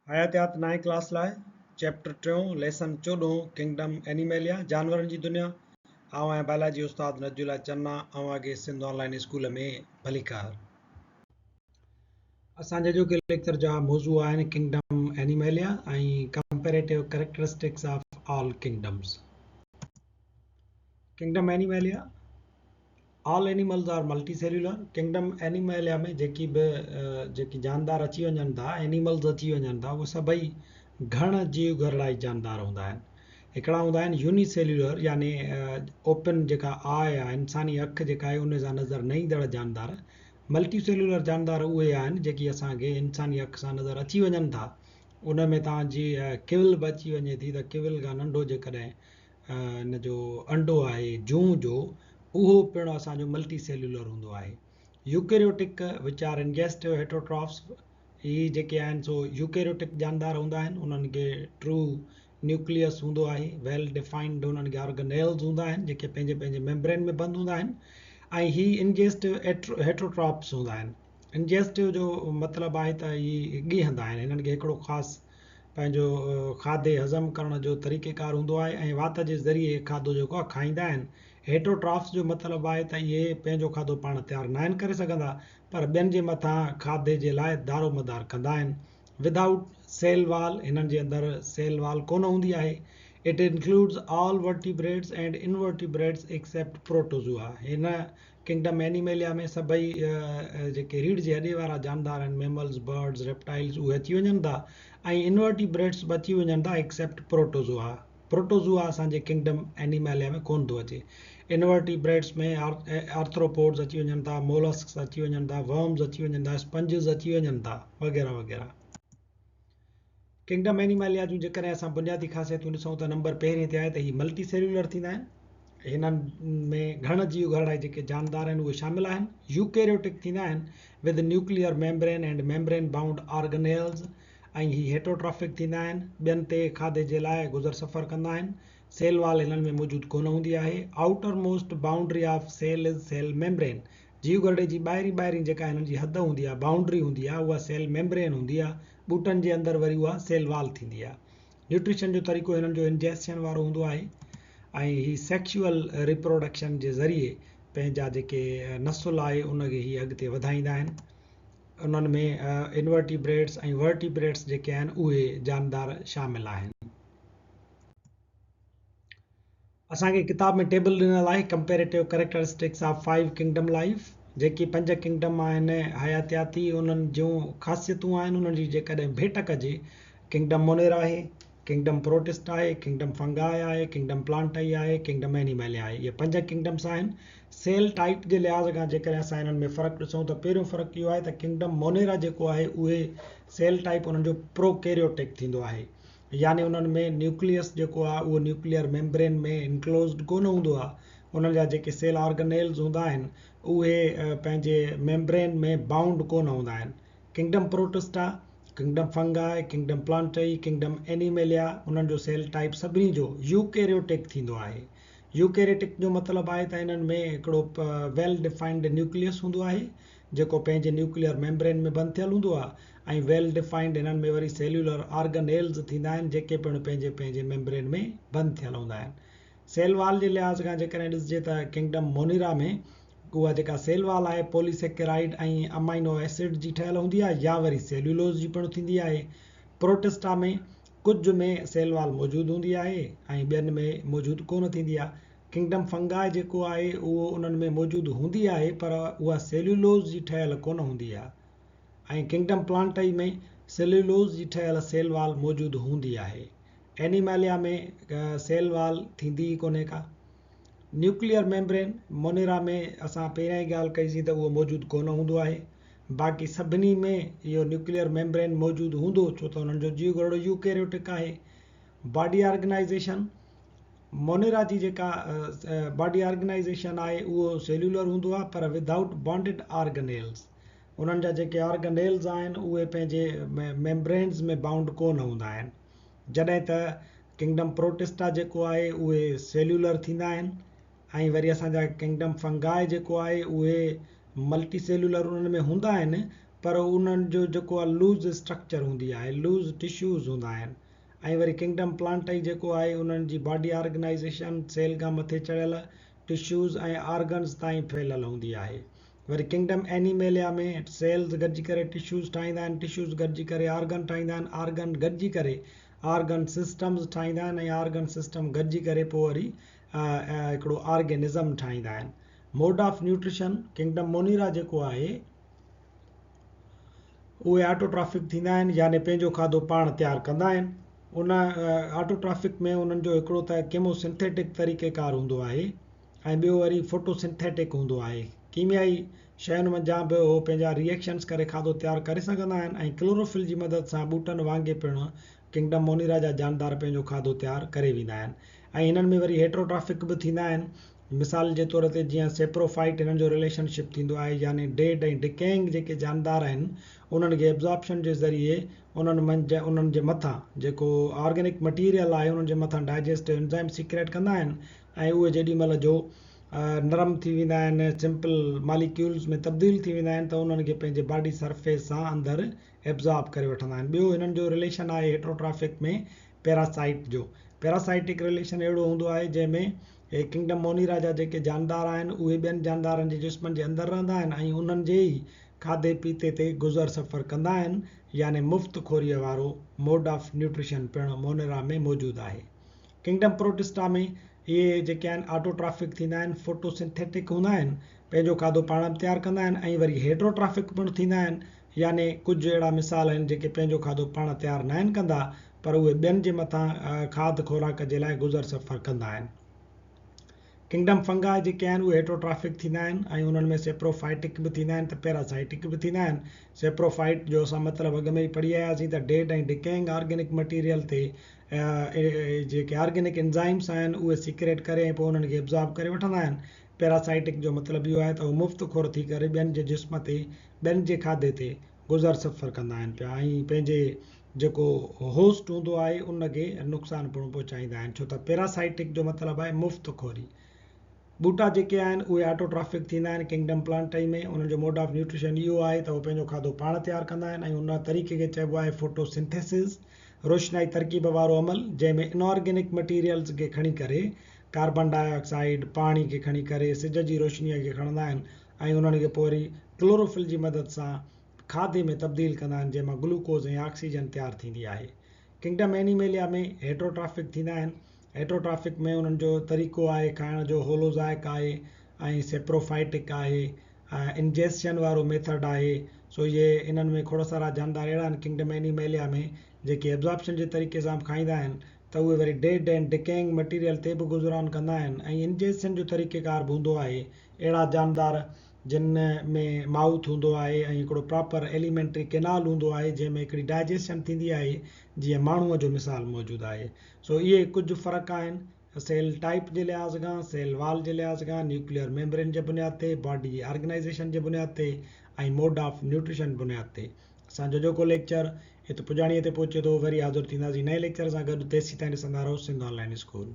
حياتيات نائين ڪلاس لاء چيپٽر ٽيون ليسن چوڏهون ڪنگڊم اينيميليا جانورن جي دنيا آئون آهيان بائلاجي استاد نجي الله چنا اوهان کي سنڌ آن لائين اسڪول ۾ ڀليڪار. اسان جي اڄوڪي ليڪچر جا موضوع آهن kingdom Animalia ۽ comparative characteristics of all kingdoms. Kingdom Animalia, all animals are multicellular, kingdom Animalia ۾ جيڪي به جيڪي جاندار اچي وڃن ٿا، اينيملز اچي وڃن ٿا، اهي سڀئي گهڻ جيو گهرڙائي جاندار هوندا آهن. هڪڙا هوندا آهن يوني سيلولر يعني اوپن جيڪا آء آهي انساني اک جيڪا آهي ان سان نظر نه ايندڙ جاندار. ملٽي سيلولر جاندار اهي آهن جيڪي اسان کي انساني اک سان نظر اچي وڃن ٿا. ان ۾ توهان جي ڪول به اچي وڃي ٿي ته ڪول کان ننڍو جيڪڏهن ان جو انڊو آهي جون جو اهو پڻ اسان جو ملٽي سيلولر هوندو آهي. Eukaryotic which are ingestive heterotrophs هي جيڪي آهن سو يوڪيريوٽڪ جاندار هوندا آهن انهن کي ٽرو نيوڪليس هوندو آهي ويل ڊيفائنڊ انهن کي آرگنيلز هوندا آهن جيڪي پنهنجي پنهنجي ميمبرين ۾ بند هوندا آهن ۽ هي انجيسٽو هيٽروٽراپس هوندا آهن. انجيسٽو جو مطلب آهي ته هي ڳيهندا آهن هنن کي هڪڙو خاص پنهنجو کاڌي هضم ڪرڻ جو طريقيڪار هوندو آهي ۽ وات جي ذريعي کاڌو جيڪو آهي کائيندا آهن. هيٽروٽرافس جو مطلب آهي ته اهي پنهنجو کاڌو پاڻ تيار ناهن ڪري سگهندا پر ٻين جي مٿان کاڌي جي لاء دارومدار ڪندا آهن. ودائوٽ سيل وال هنن جي اندر سيل وال ڪونه هوندي آهي. It includes all vertebrates and invertebrates except protozoa هن ڪنگڊم اينيميليا ۾ سڀئي جيڪي ريڙهه جي هڏي وارا جاندار آهن، ميملز، برڊز، ريپٽائلز، اهي اچي وڃن ٿا ۽ انورٽيبريٽس به اچي وڃن ٿا ايڪسيپٽ پروٽوزوا. پروٽوزوا اسان جي ڪنگڊم اينيميليا ۾ ڪونه ٿو اچي. انورٽيبريٽس ۾ آرٿروپوڊز اچي وڃن ٿا، مولسڪس اچي وڃن ٿا، ورمز اچي وڃن ٿا، اسپنجز اچي وڃن ٿا وغيره وغيره. ڪنگڊم اينيماليا جون جيڪڏهن اسان بنيادي خاصيتون ڏسون ته نمبر پهرين تي آهي ته هي ملٽي سيلولر ٿيندا آهن. هنن ۾ گهڻ جيو گهرڙائي جيڪي جاندار آهن اهي شامل آهن. يوڪيريوٽڪ ٿيندا آهن with nuclear membrane and membrane bound organelles ۽ هي هيٽروٽرافڪ ٿيندا آهن. ٻين تي کاڌي جي لاء گذر سفر ڪندا آهن. سيل وال هنن ۾ موجود ڪونه هوندي آهي. Outer most boundary of cell is cell membrane. جيو گهرڙي جي ٻاهرين ٻاهرين جيڪا هنن جي حد هوندي آهي، بائونڊري هوندي آهي، اها سيل ميمبرين هوندي آهي. ٻوٽن جي اندر وري اها سيل وال ٿيندي آهي. نيوٽريشن جو طريقو هنن جو انجيسشن وارو هوندو آهي ۽ هي سيڪشوئل ريپروڊڪشن جي ذريعي پنهنجا جيڪي نسل آهي ان کي هي اڳتي وڌائيندا آهن. انهن ۾ انورٽيبريٽس ۽ ورٽيبريٽس جيڪي آهن اهي جاندار شامل آهن. اسان کي ڪتاب ۾ ٽيبل ڏنل آهي comparative characteristics of five kingdom life جيڪي پنج ڪنگڊم آهن حياتياتي انهن جون خاصيتون آهن انهن جي جيڪڏهن ڀيٽ ڪجي ڪنگڊم مونيرا آهي ڪنگڊم پروٽسٽ آهي ڪنگڊم فنگائي آهي ڪنگڊم پلانٽائي آهي ڪنگڊم اينيماليا آهي اهي پنج ڪنگڊمس آهن سيل ٽائپ جي لحاظ کان جيڪڏهن اسان انهن ۾ فرق ڏسون ته پهريون فرق اهو آهي ته ڪنگڊم مونيرا جيڪو آهي اهي سيل ٽائپ انهن جو پروڪيريوٽڪ ٿيندو آهي يعني انهن ۾ نيوڪليس جيڪو آهي اهو نيوڪليئر ميمبرين ۾ انڪلوزڊ ڪونه هوندو آهي انهن جا جيڪي سيل آرگنيلز هوندا آهن اهي پنهنجي ميمبرين ۾ بائونڊ ڪونه هوندا آهن kingdom Protista, kingdom Fungi, kingdom Plantae, kingdom Animalia انهن جو سيل ٽائپ سڀني جو يوڪيريوٽڪ ٿيندو آهي يوڪيريوٽڪ جو مطلب آهي ته انهن ۾ هڪڙو ويل ڊفائنڊ نيوڪليس هوندو آهي جيڪو پنهنجي نيوڪليئر ميمبرين ۾ بند ٿيل هوندو آهي ۽ ويل ڊفائنڊ هنن ۾ وري سيلولر آرگنيلز ٿيندا آهن جيڪي پڻ پنهنجي پنهنجي ميمبرين ۾ بند ٿيل هوندا آهن. سيل وال جي لحاظ کان جيڪڏهن ڏسجي ته ڪنگڊم مونيرا ۾ اها جيڪا سيل وال آهي پولي سيڪرائيڊ ۽ امائنو ايسڊ جي ٺهيل هوندي آهي يا وري سيلولوز جي پڻ ٿيندي آهي. پروٽسٽا ۾ ڪجهه ۾ سيل وال موجود هوندي آهي ۽ ٻين ۾ موجود ڪونه ٿيندي آهي. ڪنگڊم فنگاء جيڪو آهي اهو انهن ۾ موجود هوندي آهي پر اها سيلولوز جي ٺهيل ڪونه هوندي آهي ۽ ڪنگڊم پلانٽئي ۾ سيلولوز جي ٺهيل سيل وال موجود هوندي آهي. اينيماليا ۾ سيل وال ٿيندي ئي ڪونهي ڪا. نيوڪليئر ميمبرين مونيرا ۾ اسان پهريان ئي ڳالهه ڪئي سين ته اهو موجود ڪونه هوندو آهي. باقي سڀني ۾ اهو نيوڪليئر ميمبرين موجود هوندو ڇو ته انهن جو جيوگهرڙو يوڪيريوٽڪ آهي. باڊي آرگنائيزيشن مونيرا جي جيڪا باڊي آرگنائيزيشن آهي اهو سيلولر هوندو آهي پر ودائوٽ بانڊڊ آرگنيلز انهن جا جيڪي آرگنيلز آهن اهي پنهنجي ميمبرينز ۾ بائونڊ ڪو نه هوندا آهن جڏهن ته ڪنگڊم پروٽسٽا جيڪو آهي اهي سيلولر ٿيندا آهن ۽ وري اسان جا ڪنگڊم فنگاء جيڪو آهي اهي ملٽي سيلولر انهن ۾ هوندا آهن پر انهن جو جيڪو آهي لوز اسٽرڪچر هوندي آهي، لوز ٽشوز هوندا آهن ۽ وري ڪنگڊم پلانٽائي جيڪو آهي انهن جي باڊي آرگنائيزيشن سيل کان مٿي چڙهيل ٽشوز ۽ آرگنز تائين ڦهليل هوندي آهي. وري ڪنگڊم اينيميليا ۾ سيلز گڏجي ڪري ٽشوز ٺاهيندا آهن، ٽشوز گڏجي ڪري آرگن ٺاهيندا آهن، آرگن گڏجي ڪري آرگن سسٽمز ٺاهيندا آهن ۽ آرگن سسٽم گڏجي ڪري پوء وري هڪڙو آرگينزم ٺاهيندا آهن. Mode of nutrition, kingdom Monera جيڪو آهي اهي آٽوٽرافڪ ٿيندا آهن يعني پنهنجو کاڌو پاڻ تيار ڪندا آهن. ان آٽوٽرافڪ ۾ انهن جو هڪڙو ته ڪيمو سنٿيٽڪ طريقيڪار هوندو آهي. ۽ ٻيو وري فوٽو سنٿيٽڪ هوندو آهي. ڪيميائي شين منجهان به هو پنهنجا ري ايڪشنز ڪري کاڌو تيار ڪري سگهندا آهن ۽ ڪلوروفل جي مدد سان ٻوٽن وانگي پڻ ڪنگڊم مونيرا جا جاندار پنهنجو کاڌو تيار ڪري ويندا آهن ۽ هنن ۾ وري هيٽروٽرافڪ به ٿيندا آهن مثال جي طور تي جيئن سيپروفائيٽ هنن جو رليشن شپ ٿيندو آهي يعني ڊيڊ ۽ ڊڪينگ جيڪي جاندار آهن انهن کي ابزارپشن جي ذريعي انهن منجهه انهن جي مٿان جيڪو آرگينڪ مٽيريل آهي انهن جي مٿان ڊائجسٽو انزائم سيڪريٽ ڪندا آهن ۽ اهي جيڏي مهل جو نرم ٿي ويندا آهن سمپل ماليڪيولز ۾ تبديل ٿي ويندا آهن ته انهن کي پنهنجي باڊي سرفيس سان اندر ايبزارب ڪري وٺندا آهن ٻيو هنن جو رليشن آهي هيٽروٽرافڪ ۾ پيراسائيٽ جو پيراسائيٽڪ رليشن اهڙو هوندو آهي جنهن ۾ هي ڪنگڊم مونيرا جا جيڪي جاندار آهن اهي ٻين جاندارن جي جسمن جي اندر رهندا آهن ۽ انهن جي ئي کاڌي پيتي تي گذر سفر ڪندا آهن يعني مفت خوريء وارو موڊ آف نيوٽريشن پڻ مونيرا ۾ موجود آهي. ڪنگڊم پروٽسٽا ۾ اهي جيڪي آهن آٽوٽرافڪ ٿيندا آهن، فوٽو سنٿيٽڪ هوندا آهن، پنهنجو کاڌو پاڻ به تيار ڪندا آهن ۽ وري هيٽروٽرافڪ پڻ ٿيندا آهن يعني ڪجهه اهڙا مثال آهن جيڪي پنهنجو کاڌو پاڻ تيار ناهن ڪندا پر اهي ٻين جي مٿان کاڌ خوراڪ جي لاء گذر سفر ڪندا آهن. ڪنگڊم فنگاء جيڪي آهن اهي هيٽروٽرافڪ ٿيندا آهن ۽ انهن ۾ سيپروفائٽڪ به ٿيندا آهن ته پيراسائٽڪ به ٿيندا آهن. سيپروفائٽ جو اسان مطلب اڳ ۾ ئي پڙهي آياسين ته ڊيڊ ۽ ڊڪينگ آرگينڪ مٽيريل تي جيڪي آرگينڪ انزائمس آهن اهي سيڪريٽ ڪري ۽ پوء انهن کي ابزارب ڪري وٺندا آهن. پيراسائٽڪ جو مطلب اهو آهي ته هو مفت خور ٿي ڪري ٻين جي جسم تي ٻين جي کاڌي تي گذر سفر ڪندا آهن پيا ۽ پنهنجي جيڪو هوسٽ هوندو آهي ان کي نقصان پڻ پهچائيندا آهن ڇو ته پيراسائٽڪ جو مطلب آهي مفت خوري. ٻوٽا جيڪي آهن اهي آٽوٽرافڪ ٿيندا آهن ڪنگڊم پلانٽائي ۾ انهن جو موڊ آف نيوٽريشن اهو آهي ته هو پنهنجو کاڌو پاڻ تيار ڪندا آهن ۽ ان طريقي کي چئبو آهي فوٽو سنٿيسز روشنائي ترڪيب وارو عمل جنهن ۾ ان آرگينڪ مٽيريلز کي کڻي ڪري ڪاربان ڊاء آڪسائيڊ پاڻي کي کڻي ڪري سج جي روشنيء کي کڻندا آهن ۽ انهن کي پوء وري ڪلوروفل جي مدد سان کاڌي ۾ تبديل ڪندا آهن جنهن مان گلوڪوز ۽ آڪسيجن تيار ٿيندي آهي ڪنگڊم اينيميليا ۾ هيٽروٽرافڪ ٿيندا آهن هيٽروٽرافڪ ۾ انهن جو طريقو آهي کائڻ جو هولوزائڪ آهي ۽ سيپروفائٽڪ آهي ۽ انجيسشن وارو ميٿڊ آهي سو اهي انهن ۾ کوڙ سارا جاندار اهڙا آهن ڪنگڊم اينيميليا ۾ جيڪي ابزارپشن جي طريقي سان به کائيندا آهن ته اهي وري ڊيڊ ۽ ڊڪينگ مٽيريل تي به گذران ڪندا آهن ۽ انجيسشن جو طريقيڪار به هوندو آهي اهڙا جاندار جن ۾ مائوٿ هوندو آهي ۽ هڪڙو پراپر ايليمينٽري ڪينال هوندو آهي جنهن ۾ هڪڙي ڊائجيسشن ٿيندي آهي جيئن ماڻهوء جو مثال موجود آهي سو اهي ڪجهه فرق آهن سيل ٽائيپ جي لحاظ کان سيل وال جي لحاظ کان نيوڪليئر ميمبرين جي بنياد تي باڊي جي آرگنائيزيشن جي بنياد تي ۽ موڊ آف نيوٽريشن بنياد تي اسان جو اڄوڪو ليڪچر هت پڄاڻيء تي پهچي ٿو وري حاضر ٿينداسين نئين ليڪچر سان گڏ تيسيتائين ڏسندا رهو سنڌ آن لائين اسڪول.